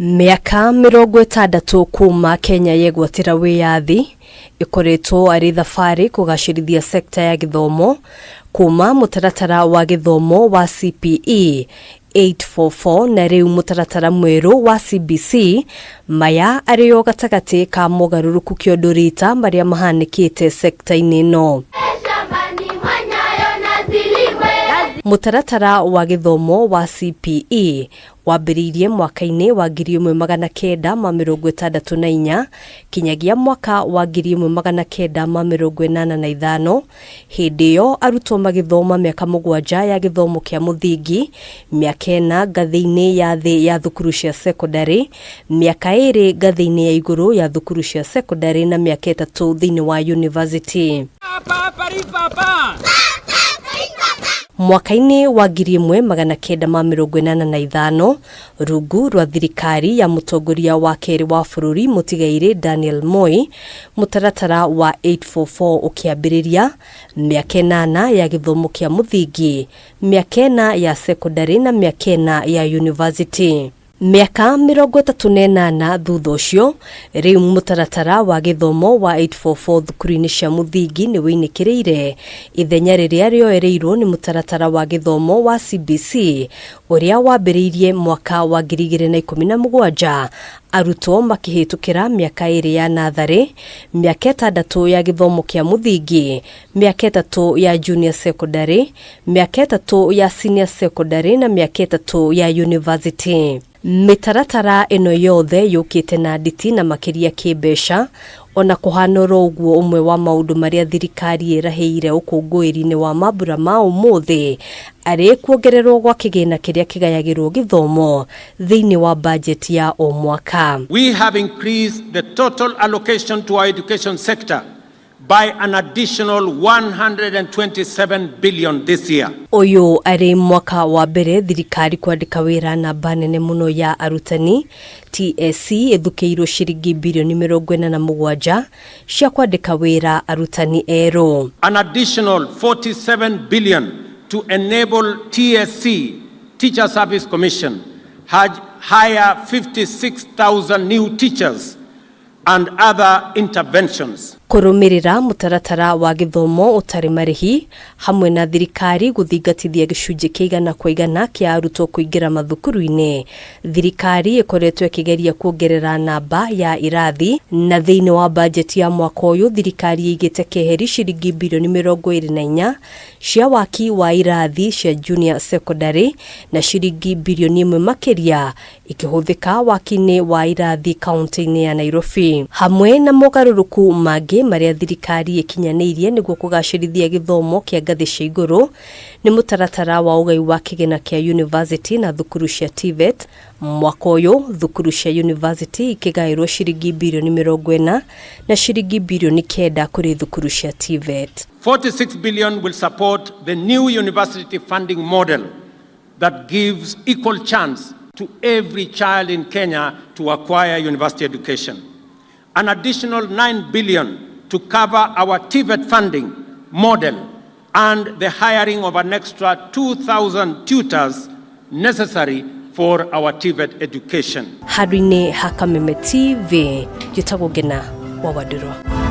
Mĩaka 60 kuma Kenya yegwatĩra wĩyathi, ĩkoretwo arĩ thabarĩ kũgacĩrithia sekta ya gĩthomo kuma mũtaratara wa gĩthomo wa CPE 844 na rĩu mũtaratara mwerũ wa CBC, maya arĩo gatagatĩ ka mogarũrũku kĩondo rita marĩa mahanĩkĩte sekta-inĩ ĩno. Mũtaratara wa gĩthomo wa CPE wambĩrĩirie mwaka-inĩ wa 1964 kinyagia mwaka wa 1985. Hĩndĩ ĩyo arutwo magĩthoma mĩaka 7 ya gĩthomo kĩa mũthingi, mĩaka 4 ngathĩ-inĩ ya thĩ ya thukuru cia sekondarĩ, mĩaka 2 ngathĩ-inĩ ya igũrũ ya thukuru cia sekondarĩ na mĩaka 3 thĩinĩ wa yunivasĩtĩ. Mwaka-inĩ wa 1985, rungu rwa thirikari ya mũtongoria wa kerĩ wa bũrũri mũtigairĩ Daniel Moi, mũtaratara wa 844 ũkĩambĩrĩria, mĩaka 8 ya gĩthomo kĩa mũthingi, mĩaka 4 ya sekondarĩ na mĩaka 4 ya yunivasĩtĩ. Mĩaka 38 thutha ũcio, rĩu mũtaratara wa gĩthomo wa 844 thukuru-inĩ cia mũthingi nĩ wĩinĩkĩrĩire ithenya rĩrĩa rĩoereirwo nĩ mũtaratara wa gĩthomo wa CBC ũrĩa wambĩrĩirie mwaka wa 2017, arutwo makĩhĩtũkĩra mĩaka 2 ya natharĩ, mĩaka 6 ya gĩthomo kĩa mũthingi, mĩaka 3 ya junior secondary, mĩaka 3 ya senior secondary na mĩaka 3 ya university. Mĩtaratara ĩno yothe yũkĩte na nditi na makĩria kĩmbeca, ona kũhana oro ũguo ũmwe wa maũndũ marĩa thirikari ĩrahĩire ũkũngũĩri-inĩ wa mambura ma ũmũthĩ arĩ kuongererwo gwa kĩgĩna kĩrĩa kĩgayagĩrwo gĩthomo thĩinĩ wa bajeti ya o mwaka. We have increased the total allocation to our education sector by an additional 127 billion this year. Ũyũ arĩ mwaka wa mbere thirikari kwandĩka wĩra namba nene mũno ya arutani. TSC ĩthukĩirwo ciringi birioni 47 cia kwandĩka wĩra arutani erũ. An additional 47 billion to enable TSC, Teacher Service Commission, hire 56,000 new teachers and other interventions. Kũrũmĩrĩra mũtaratara wa gĩthomo ũtarĩ marĩhi hamwe na thirikari gũthingatithia gĩcunjĩ kĩa 100% kĩa arutwo kũingĩra mathukuru-inĩ, thirikari ĩkoretwo ĩkĩgeria kuongerera namba ya irathi, na thĩinĩ wa bajeti ya mwaka ũyũ thirikari ĩigĩte keheri ciringi birioni 24 cia waki wa irathi cia junior secondary na ciringi birioni 1 makĩria ikĩhũthĩka waki-inĩ wa irathi kaunti-inĩ ya Nairobi, hamwe na mogarũrũku mangĩ marĩa thirikari ĩkinyanĩirie nĩguo kũgacĩrithia gĩthomo kĩa ngathĩ cia igũrũ nĩ mũtaratara wa ũgai wa kĩgĩna kĩa university na thukuru cia TVET. Mwaka ũyũ thukuru cia university ikĩgaĩrwo ciringi birioni 40 na ciringi birioni 9 kũrĩ thukuru cia TVET. 46 billion will support the new university funding model that gives equal chance to every child in Kenya to acquire university education. An additional 9 billion to cover our TVET funding model and the hiring of an extra 2,000 tutors necessary for our TVET education. Handũ-inĩ ha Kameme TV, njĩtagwo Ngena wa Wandũrwa.